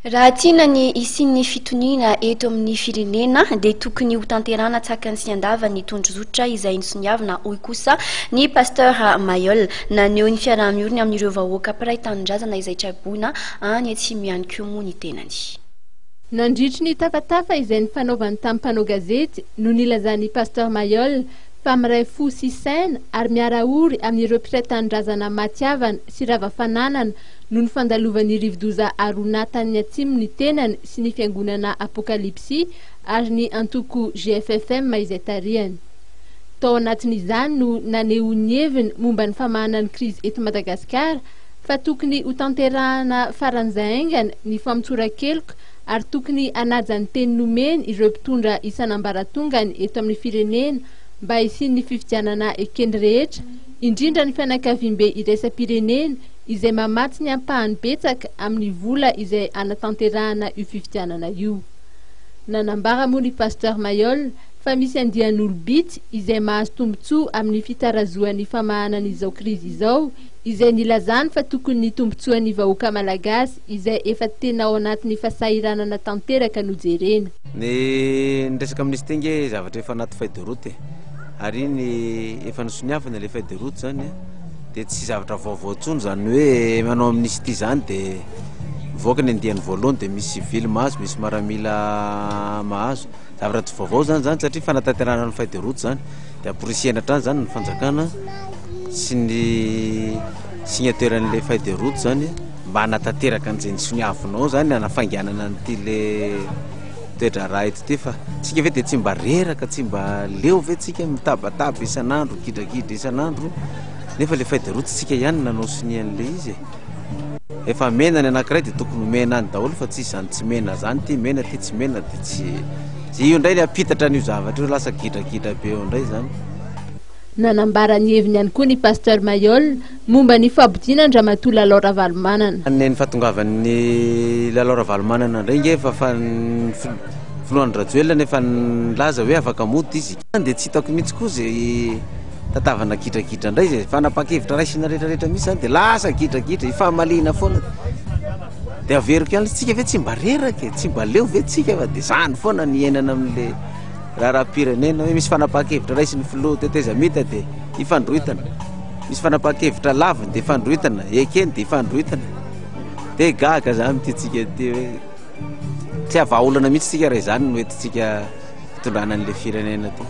Raha tiana ny hisian'ny fitoniana eto amin'ny firenena dia tokony ho tanterahana an-tsakany sy an-davany ny tondrozotra izay nosoniavina, hoy kosa ny Pasteur Mailhol. Naneho ny fiaraha-mioriny amin'ireo vahoaka mpiray tanindrazana izay traboina any atsimo ihany koa moa ny tenany. Nandritry ny tafatafa izay nifanaovany tamin'ny mpanao gazety no nilazan'ny Pasteur Mailhol fa miray fo sy saina ary miara-ory amin'ireo mpiray tanindrazana maty havana sy rava fananana noho ny fandalovan'ny rivodoza Haruna tany atsimo ny tenany sy ny fiangonana Apokalypsy ary ny antoko GFFM izay tarihany. Tao anatin'izany no nanehoany ny heviny momba ny famahana ny krizy eto Madagasikara fa tokony hotanterahana faran'izay haingana ny famotsoran-keloka ary tokony hanaja ny teny nomeny ireo mpitondra isan'ambaratongany eto amin'ny firenena mba hisian'ny fifidianana eken'ny rehetra indrindra ny fianakaviambe iraisam-pirenena izay mamatsy ny ampahany betsaka amin'ny vola izay hanatanterahana io fifidianana io. Nanambara moa ny Pasteur Mailhol fa misy andian'olom-bitsy izay mahazo tombontsoa amin'ny fitarazohan'ny famahanana izao krizy izao izay nilazany fa tokony ny tombontsoan'ny vahoaka malagasy izay efa tena ao anatin'ny fahasahiranana tanteraka no jerena. Ny ny resaka amnistie nge zavatra efa anaty feuille de route e. Ary iny efa nosoniavina le feuille de route zany a, de tsy zavatra vaovao intsony zany hoe manao amnistie zany de mivoaka ny andiany voalohany de misy civil mahazo, misy maramila mahazo. Zavatra tsy vaovao zany zany satria fanatanterahana ny feuille de route zany de amporisihana hatrany zany ny fanjakana sy ny signature an'le feuille de route zany mba hanatanteraka an'izay nisoniavinao zany hanafainganana an'ity le toe-draharaha eto ity fa tsika ve de tsy mba reraka, tsy mba leo ve tsika mitabataba isan'andro, gidragidra isan'andro nefa le feuille de route tsika ihany nanao sonia an'le izy e. Efa mena ny anankiray de tokony ho mena any daholo fa tsisy zany tsy mena zany ty mena ty tsy mena de tsy io indray le hampitatra an'io zavatra io lasa gidragidra be eo indray zany. Nanambara ny heviny ihany koa ny Pasteur Mailhol momba ny fampodiana an-dRamatoa Lalao Ravalomanana. Ny fahatongavan'ny Lalao Ravalomanana indray nge efa fa ny filoha Andry Rajoelina efa nilaza hoe afaka mody izy. Dia tsy hitako mihitsy koa izay tantavana gidragidra indray izay fanapahan-kevitra raisina rehetrarehetra mihitsy izany dia lasa gidragidra ifamaliana foana. Dia averiko ihany, tsika ve tsy mba reraka e, tsy mba leo ve tsika fa dia izany foana ny iainana amin'ilay raharaham-pirenena hoe misy fanapahan-kevitra raisin'ny filoha tetezamita dia ifandroitana, misy fanapahan-kevitra laviny dia ifandroitana, ekeny dia ifandroitana. Dia gaga za amin'ity tsika ity hoe tsy havaha olana mihitsy tsika raha izany no entintsika hitondrana an'ilay firenena ity.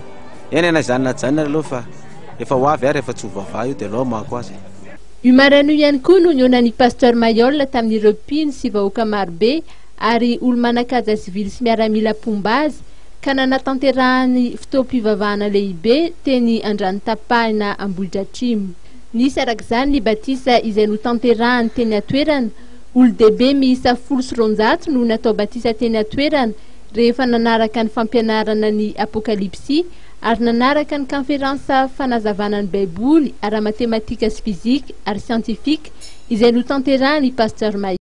Eny na izany na tsy izany ary aloha fa efa ho avy ary efa tsy ho vavaha io dia aleo hamako azy e. Io maraina io ihany koa no nihaonan'ny Pasteur Mailhol tamin'ireo mpino sy vahoaka marobe ary olo-manan-kaja sivily sy miaramila mpomba azy ka nanatanterahany fotoam-pivavahana lehibe teny Andranotapahina Ambohidratrimo. Nisy araka izany ny batisa izay notanterahany teny an-toerana, olon-dehibe miisa 210 no natao batisa teny an-toerana rehefa nanaraka ny fampianarana ny Apokalypsy ary nanaraka ny kanferansa fanazavana ny Baiboly ara-matematika sy fizika ary siantifika izay notanterahan'i Pasteur Mailhol.